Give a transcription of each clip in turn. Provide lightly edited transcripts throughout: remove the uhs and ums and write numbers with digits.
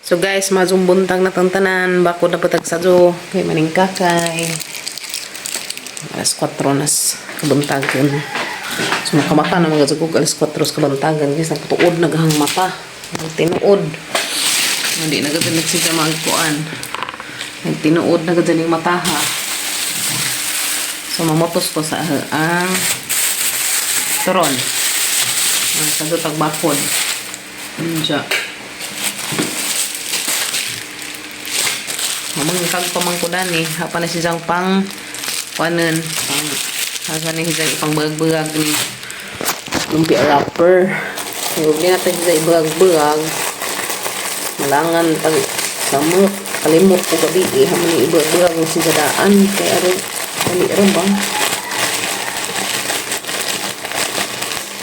So guys, mazumbuntag na tantanan, bako na patag sa jo, kay maning kakay. Alas 4 nas kabuntagan. So makamata na mga zugog alas 4 sa kabuntagan guys, nagtuod naghang mata. Tinuod. Hindi na gud nagsiga magkuan. Nagtinuod na gud ning mata ha. So mamotos ko sa ang turon. Ang sa tagbakod. Unja. Mamangkag pa man ko dani, hapa na siyang pang kuanon, pang hasa ni siyang ipang buag ni lumpia wrapper. So, di natin siya ibuag-buag. Malangan pag samot, kalimot ko gabi, eh, hamon ni ibuag-buag ni siya daan. Kaya aron, dali ron ba?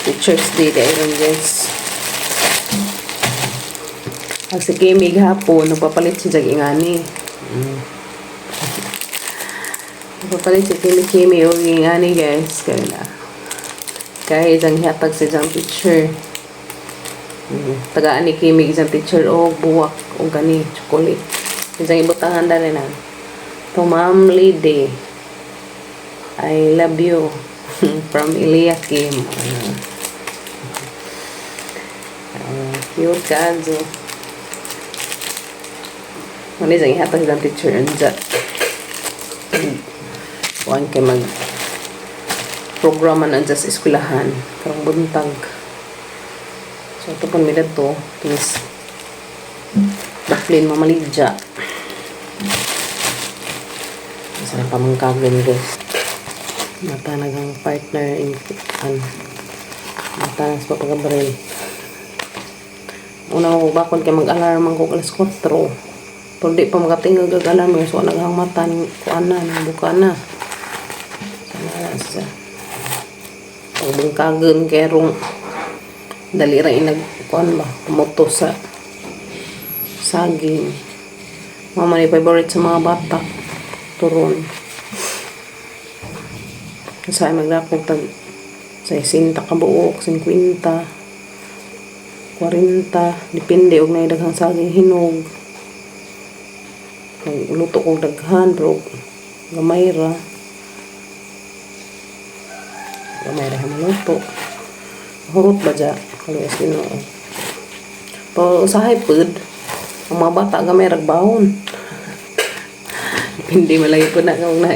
Teacher's Day dahil ron, guys. Ang si Kimi gahapon, nagpapalit siya jag ingani. Nagpapalit si Kimi Kimi og ingani, guys. Kaya na. Kaya isang hihatag si isang teacher. Tagaan ni Kimi isang teacher og buwak og gani chocolate. Isang ibutangan dali na. To Ma'am Lady. I love you. From Elia Kim. Cute kazo. Muna isang ihatag isang teacher unja. Kuan kay mag programa na dyan sa eskwelahan karong buntag. So ito po mi to please Daplin mamaligya. Isa na pamangkagan, guys. Mata nagang partner in an mata na sa Papa Gabriel. Una ko bakon kay mag-alarm ang ko alas 4. Pero di pa makatingog ang alarm so naghang mata ni kuan na buka na. So na siya. Pagbungkagon kay rong dali ra inag kuan ba pumoto sa saging. Mama ni favorite sa mga bata. Turon. Sa magdapog tag 60 ka buok, 50, 40, depende og naay daghang saging hinog. Luto kog daghan pero gamay ra. Gamay ra maluto. Hurot ba dya? Kaluwas Ginoo. Pero usahay pud, ang mga bata gamay rag baon. Depende malagi po na kung na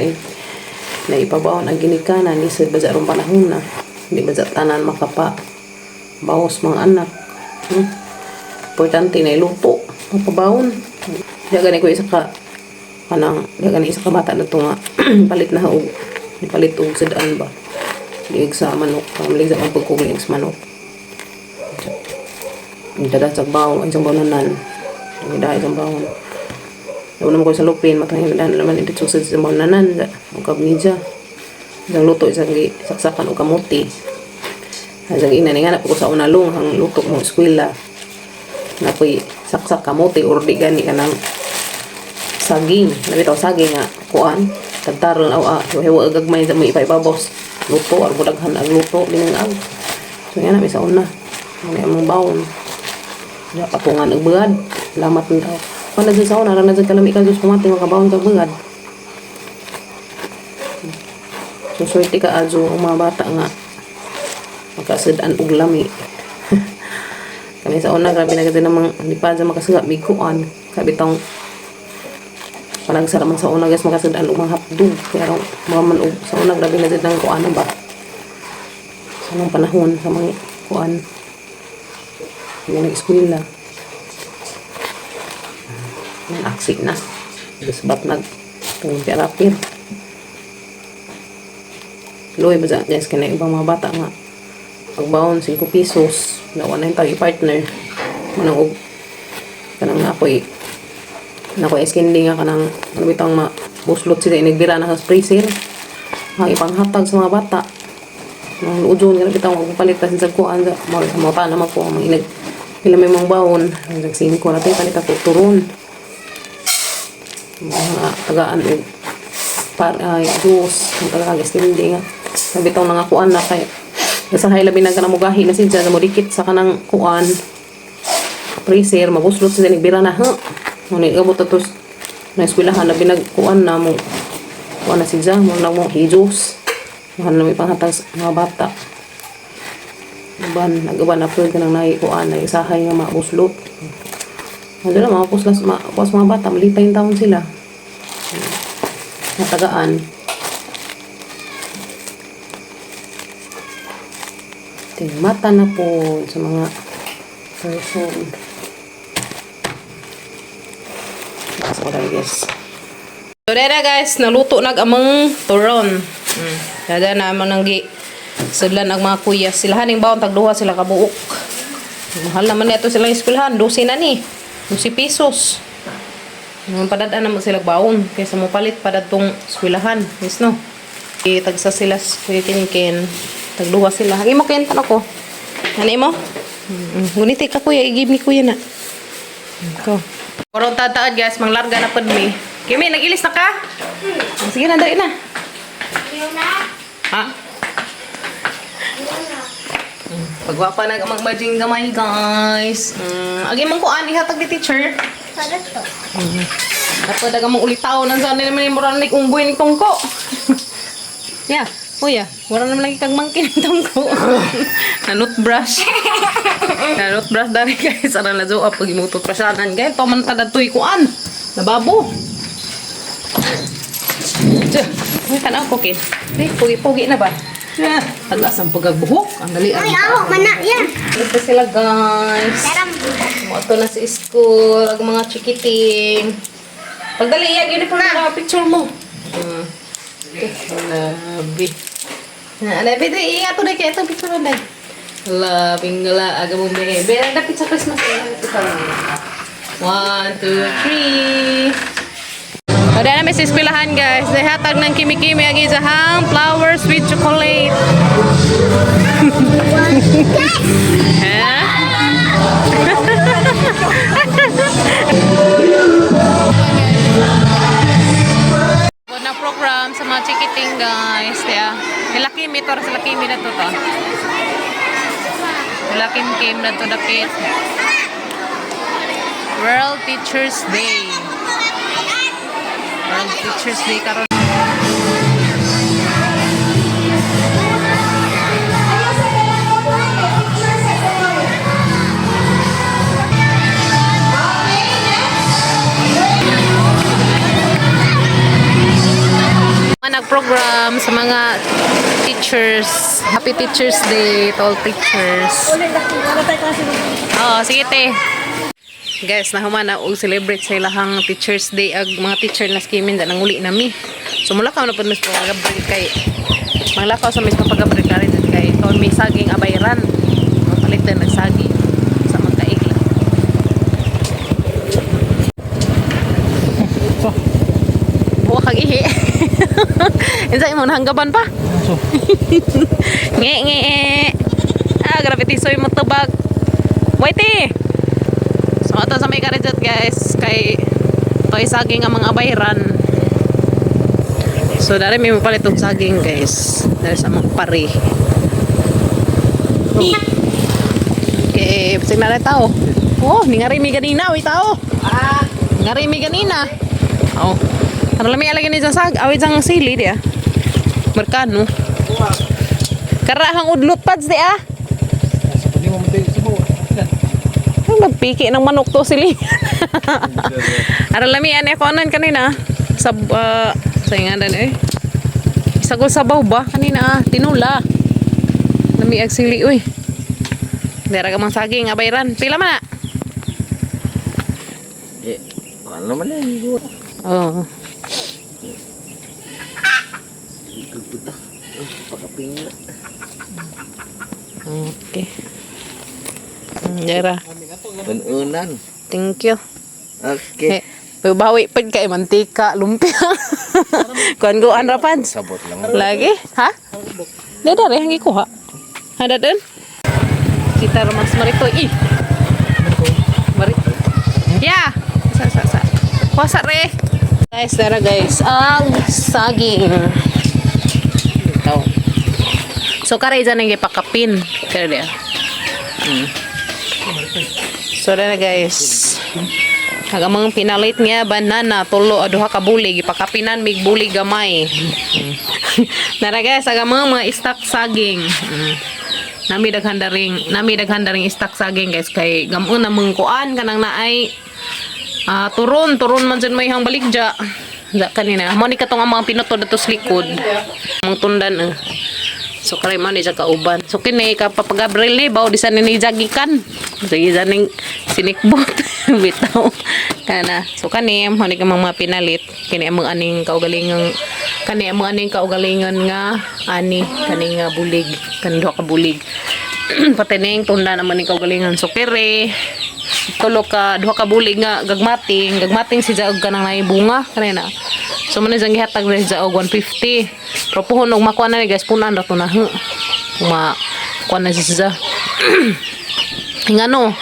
naipabaon ang ginikanan ni sa badya rong panahon na. Hindi badya tanan makapa bawas mga anak. Importante na iluto. Mapabaon. Di gani ko isa ka kanang di gani isa ka bata na to nga palit na og palit og sud-an ba. Liig sa manok. Pamalig sa pagkuglig sa manok. Ang dada sa bawon, ay isang bawonan. Ang dada isang bawon. Lawan naman ko sa lupin, matangin na naman ito sa isang bawonanan. O kabnidya. Isang luto, isang saksakan o kamuti. Isang ina ni nga na ko sa unalong ang luto mo eskwela. Na ko'y saksak kamuti or di gani ka ng saging. Labi taw saging nga kuan. Tagtaron aw ah, hiwa gagmay sa mo ipaibabos. Luto or daghan ang luto dinang ag. So yan na may sa una. May among bawon. Ya patungan og buad. Lamat na daw. Wala dyan sa una, ra na dyan kalami ka Diyos pumati makabaon ka buad. So swerte ka adyo ang mga bata nga makasud-an og lami. Kami sa una, grabe na kasi namang hindi pa dyan makasuga, may kuan. Kabitong panagsara man sa una guys makasud-an og mga hotdog. Kaya mga man og sa una grabe na dyan ang kuan na ba. Sa nung panahon sa mga kuan. Hindi nag-eskwela. Yan, aksi na. Gusbat nag tungkol rapir. Luoy ba dyan, guys, kaya ibang mga bata nga pagbaon 5 pesos nawa na yung tagi partner manang og kanang na ako'y iskindi nga kanang ano bitang ma buslot sila inigbira na sa freezer ang ipanghatag sa mga bata nang luodyon nga bitang magpalit ta sa kuan sa mo sa mga pa naman ko mga inig pila may mga baon hanggang 5 natin palit ako turon mga tagaan og par ay juice ang taga istindi nga bitaw na nga kuan na kay sa hay labi na ka na mugahi na sidya na modikit sa kanang kuan. Freezer mabuslot sa bira na ha. Ngunit gabot atos na eskwelahan na binagkuan na mo. Kuan na siya mo na mo hijos. Mahal na may panghatag sa mga bata. Uban, nag-uban na pwede ka nang naikuan na isahay nga mabuslot. Ano na, mga puslas, ma, mga bata, malipay yung taon sila. Natagaan. Tingmata na po sa mga person. So, guys. So, dere guys, naluto nag amang turon. Dada na amang nanggi sudlan ang mga kuya. Sila haning bawon tagduha sila kabuok. Mahal naman nito sila eskwelahan, 12 na ni. 12 pesos. Mga padad-an naman sila baon kaysa mo palit padad tong eskwelahan. Yes no. Tagsa sila sa Kuya Kinkin. Tagduha sila. Ang imo ken ko. Ano imo? Guniti ka kuya, i-give ni kuya na. Ko. Karon tataad guys, manglarga na pud mi. Kimi, nag-ilis na ka? Sige na, dali na. Ha? Pagwapa na magmajing gamay, guys. Agi mong kuan ihatag ni teacher. Ato daga mong ulitaw nang sana naman yung murang unggoy ni tungko. Yeah, kuya, wala naman lagi kag mangkin ni tungko. Na brush. Na brush dari guys, aran na zo pag imutot prasyanan guys, to man tagad tuy kuan. Nababo. Tiyo, may tanaw ko kin. Ay, pugi-pugi na ba? Yeah. Tagas ang pagagbuhok. Ang dali. Ay, ako, mana, yan. Ito sila guys. Moto na sa school, ang mga chikiting. Pagdali iya, uniform na picture mo. Okay, labi. Na, labi dai iya to dai kay itong picture na. Labing ngala aga mong bebe. Dapat sa Christmas eh. One, two, three. Wala na may sa eskwelahan guys. Nahatag ng kimi-kimi ang isahang flowers with chocolate. Ha? Na program sa mga chikiting guys. Yeah. Nila Kimi to sila Kimi na to to. Nila Kim Kim na to dapit. World Teachers Day. World Teachers Day karon. Mga nag-program sa mga teachers. Happy Teachers Day to all teachers. Oh, sige te. Guys, nahuman na og celebrate sa ilahang Teachers Day ag mga teacher na skimin da nanguli nami. So mula ka na pud mismo pag kay manglakaw sa mismo pag-break na rin kay kaon may saging abayran. Mapalit din ng saging sa magkaigla. Buwa kag ihi. Insa imo nahanggaban pa? Nge nge. Ah, grabe tisoy mo tubag. Waite. So ato sa may karejot guys kay toy saging ang mga abayran. So dari may mapalit og saging guys. Dari sa mga pare. Okay, bisag na tao. Oh, ningari mi ganina, oy tao. Ah, ngari mi ganina. Oh. Ano lami alagi ni sag, awit sang sili dia. Merkano. Karahang udlot pads di ah. Ang nagpiki ng manok to sili. Aral lami ani ako anan kanina. Sab sa nga dan eh. Isagol sabaw ba kanina ah, tinula. Lami ag sili uy. Dera ka mang saging abayran. Pila man na? Eh, ano man eh. Oo. Pakaping Okay. Dera. Unan. Thank you. Okay. Eh, bawi pud kay mantika, lumpia. Kuan goan ra pads. Sabot lang. Lagi? Ha? Di dari ang ikuha. Hada dun? Kita mas marito. Ih. Marito. Ya. Sa sa sa. Kuasa re. Guys, tara guys. Ang saging. Ito. So karay dyan ang gipakapin. Kaya diya. So na guys. Ang amang pinalit nga banana tulo duha ka bulig, ipakapinan mig bulig gamay. Nara guys, ang amang mga istak saging. Nami daghan daring istak saging guys, kay gamon na mong kuan kanang naay turon turon man jud may hang baligja. Da kanina. Mo ni katong ang mga pinuto dato sa likod. Mga tundan eh. So kare man ni siya kauban. So kini ka Papa Gabriel ni baw di sa ni jagikan. Sige sa ning sinikbot bitaw. Kana. So kani mo ni ka mga pinalit kini among aning kaugalingon, kani among aning kaugalingon nga ani kani nga bulig, kani duha ka bulig. Pati ning tunda naman ni kaugalingon. So kere tulo ka duha ka bulig nga gagmating, gagmating si jaog kanang naay bunga kani na. So man siyang gihatag rin sa og 150. Pero puhon og makuha na ni guys, punan ra to na. Huh. Kung makuha na siya. Ngano?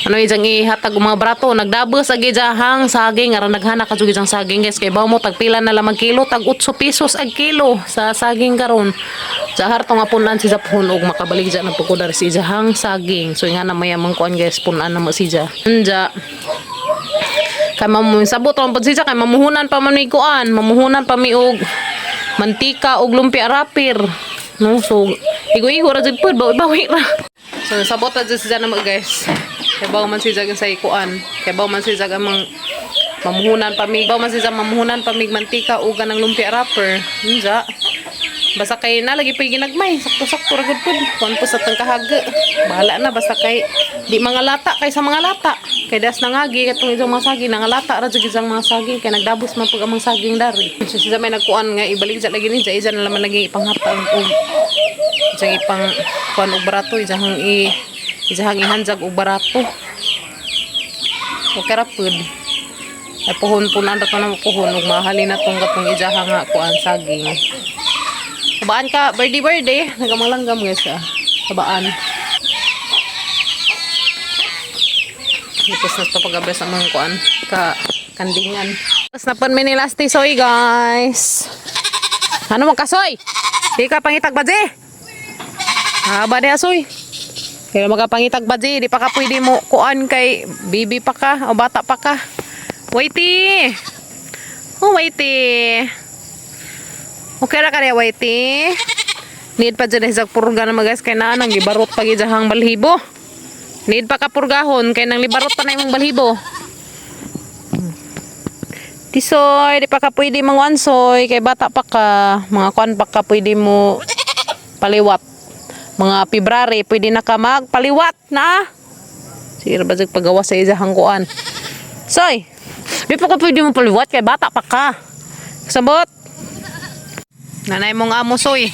Ano yung ihatag og mga brato, nagdabos agi jahang saging aron naghana ka jud jang saging guys, kay bawo mo tagpila na lamang kilo, tag 8 pesos ag kilo sa saging karon. Jahar to nga punan si puhon og makabalik ja ng pagkudar si jahang saging. So nga na maya mang kuan guys, punan na mo si ja. Anja kay mamu sabot ang pud siya kay mamuhunan pa man mi kuan, mamuhunan pa mi og mantika og lumpia rapir. No, so igo-igo ra jud pud, bawi-bawi ra. So sabot ra jud siya na guys. Kay bawo man siya sa kuan, kay bawo man siya amang mamuhunan pa mi, bawo man siya mamuhunan pa mig mantika og kanang lumpia wrapper. Unja. Basta kay na lagi pa ginagmay, sakto-sakto ra gud pud. Kuan po sa tangkahaga. Bahala na basta kay di mga lata kay sa mga lata. Kay das nangagi katong isang mga saging nangalata ra jud isang mga saging kay nagdabos man pag amang saging dari. So siya may nagkuan nga ibalik sa lagi ni isa na laman lagi ipanghatag og isang ipang kuan og barato, isang i isang ihanjag og barato. Okay ra pud. Ay puhon punan ra to na puhon ug mahali na tong katong ijaha nga kuan saging. Kabaan ka, birdie birdie. Nagamanlanggam guys ah. Kabaan. Tapos na pagabres ang mga kuan ka kandingan. Tapos na pun mi ni Lasti Soy guys. Ano mo kasoy? Di ka pangitag badje. Ha ba di asoy? Kaya magapangitag badje, di pa ka pwede mo kuan kay bibi pa ka o bata pa ka. Waity. Oh, waity. Okay ra ka niya, Whitey. Need pa dyan sa purga na guys kay naa nang gibarot pa gidjahang balhibo. Need pa ka purgahon kay nang libarot pa na imong balhibo. Tisoy, di pa ka pwede mangwansoy kay bata pa ka, mga kuan pa ka pwede mo paliwat. Mga February pwede na ka magpaliwat na. Sira ba pagawa sa isahang kuan. Soy, di pa ka pwede mo paliwat kay bata pa ka. Sabot. Nanay mong amo, Soy.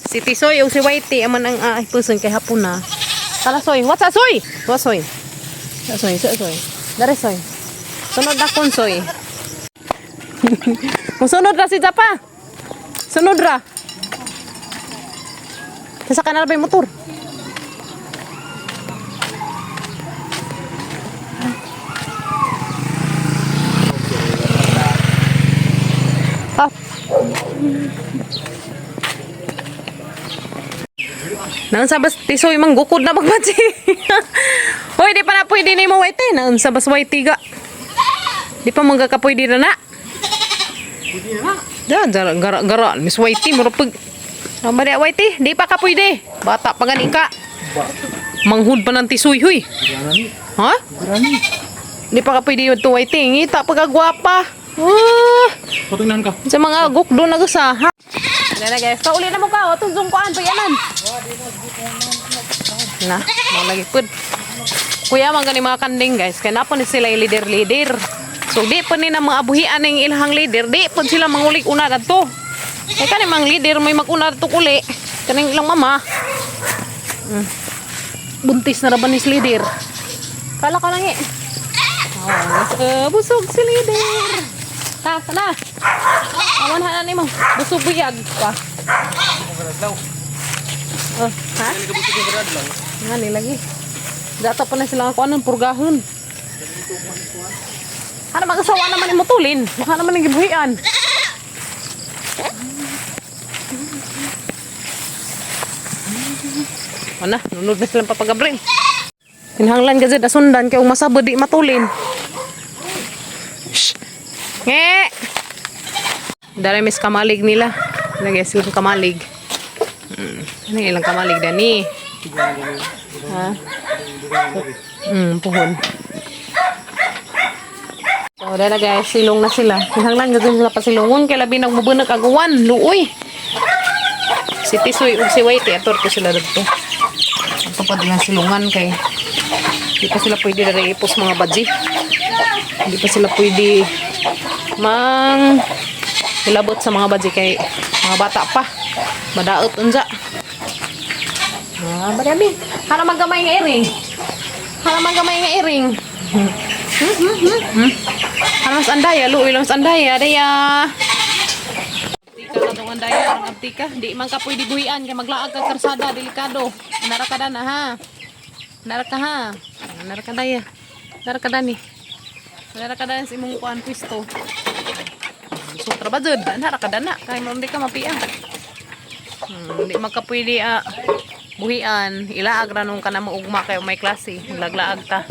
Si Tisoy o si Whitey aman ang ay puson kay hapon na. Tara Soy, what's up Soy? What Soy? Sa Soy, sa Soy. Dare Soy. Sunod na kon Soy. Musunod ra si Japa. Sunod ra. Sa kanal ba yung motor? Ah. Naunsa bas tisoy manggukod na magbatsi. Hoy, di pa na pwede ni mo white. Naunsa bas white ga. Di pa mangga ka pwede na na. Pwede na. Da, gara gara gara Miss Whitey mura pag. Ang ba Whitey? Di pa ka pwede. Bata pa gani ka. Manghud pa ng tisoy huy. Granny. Ha? Granny. Di pa ka pwede to Whitey. Ngita pa ka gwapa. Ah. Patingnan ka. Sa mga gukdo na gusa, ha? Dala guys, kauli na mo ka, atong zungkuan payanan. Na, mo lagi pud. Kuya man gani mga kanding guys, kay napon ni sila yung leader-leader. So di po ni na mga abuhian ning ilahang leader, di po sila mangulig una kadto. Kay kani mang leader may maguna adto uli. Kaning ilang mama. Buntis na ra ba ni si leader? Kala ka lang eh. Oh, busog si leader. Ta, sana. Awan na nimo. Busog buyag pa. Oh, ha? Nga ni lagi. Data pa na sila ako anong purgahon. Ano mag-asawa naman imo tulin? Baka naman ang gibuhian. Ano, nunod na silang Papa Gabriel. Kinahanglan ka dyan, asundan kay masabod di matulin. Shh. Nge! Dara mis kamalig nila. Lagay silang kamalig. Ano yung ilang kamalig dani? Ha? Puhon. So, dara guys, silong na sila. Kinahanglan ka dyan sila pasilungon kay labi nang mubunag aguan, luoy. Si Tisoy ug si Whitey ator ko sila dadto. Ato pa dilang silungan kay di pa sila pwede diri ipos, mga badji. Hindi pa sila pwede mang hilabot sa mga badji kay mga bata pa. Madaot unsa. Ah, badami. Hana man gamay nga iring. Hana man gamay nga iring. Hana mas andaya, luoy lang sa andaya, daya. Abtika na tong andaya, ang abtika. Di man ka pwede buhian kay maglaag ka karsada, delikado. Nara ka dana ha. Nara ka ha. Nara ka daya. Nara ka dani. Nara ka dani sa imong kuan pwesto. Sutra ba jud? Nara ka dana kay mo di ka mapia. Di man ka pwede buhian. Ilaag ra nung kana mo ugma kay may klase. Laglaag ta.